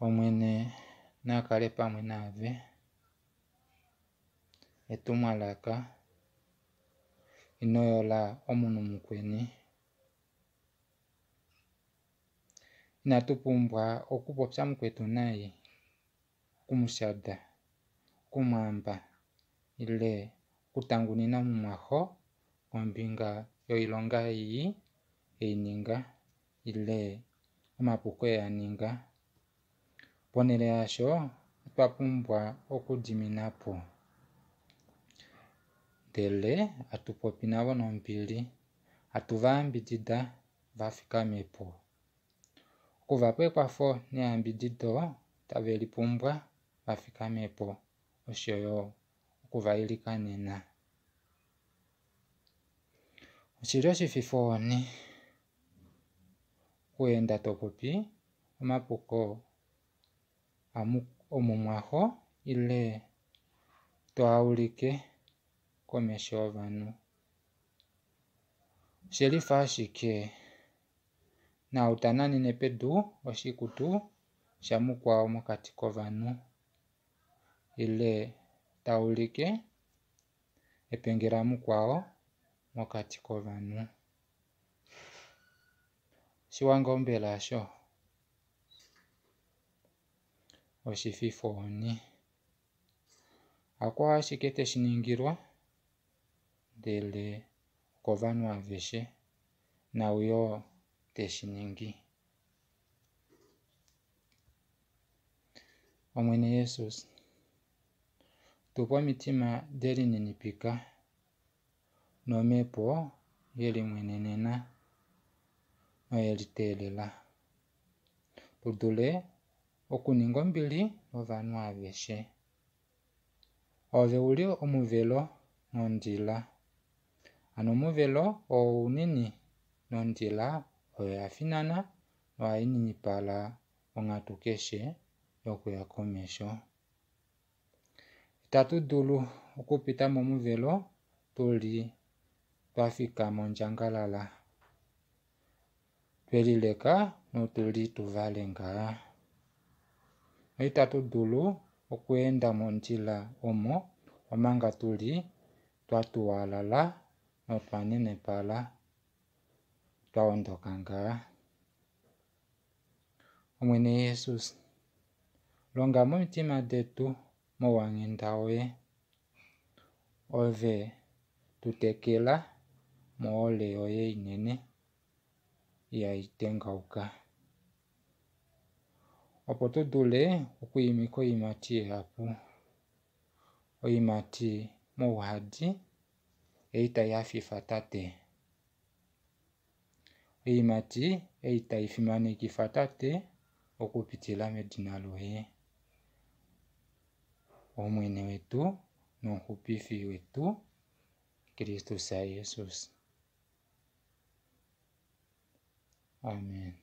Omwene na kale pamwe naave. Etumwalaka, Ino yola omunhu mukweni. Inatu pumbwa okupopya mukwetu nai, oku mu shada, oku mu amba ile okutangunina mumwaxo kombinga yoilonga ii ei ninga ile omapuko e a ninga. Ponhele yaasho, otwa pumbwa okudimina po, ndele hatu popi navo nombili, hatu va yambidida va fikame po. Okuva pa ekwafo neyambidido tave li pumbwa va fikame po osho yo oku va ilikanena. Oshi li oshififohoni okuenda to popi omapuko omumwaxo ile to a ulike komesho yovanhu. Oshe lifa ashike naau ta nanene pedu oshikutu shamukwao mokati kovanhu ile ta ulike epenge lamukwao mokati kovanhu. Oshiwa ngoo mbela osho? Oshififohoni. Hakwao ashike teshi ningilwa ndele okovanhu aveshe naau yoo teshi ningi. Omwene Jesus, tu pa omitima de lininipika nomhepo ye limwenenena noye liteelela, tu dule okuninga ombili novanhu aveshe. Ove u li omuvelo nondjila, hano omuvelo oo unini nondjila oyo ya finana nohai ninipala onghatu keshe yokuya komesho. Itatu dulu okupita momuvelo tu li twa fikama ondjangalala, twe lileka notu li tuvale ngaa. Noitatu dulu okweenda mondjila omo omanga tu li twa tuwalala notwa nenepala twa ondoka ngaa. Omwene Jesus, longa momitima detu mouwanghenda woye, Ove tu tekela mohole yoye inene ihai tengauka, opo tu dule okwiimika oiimati ihapu, oiimati mouhadi ei tai hafifa Tate, oiimati ei tai fimanekifa Tate okupitila medina loye, Omwene wetu nOmuxupifi wetu Kristus Jesus. Amen.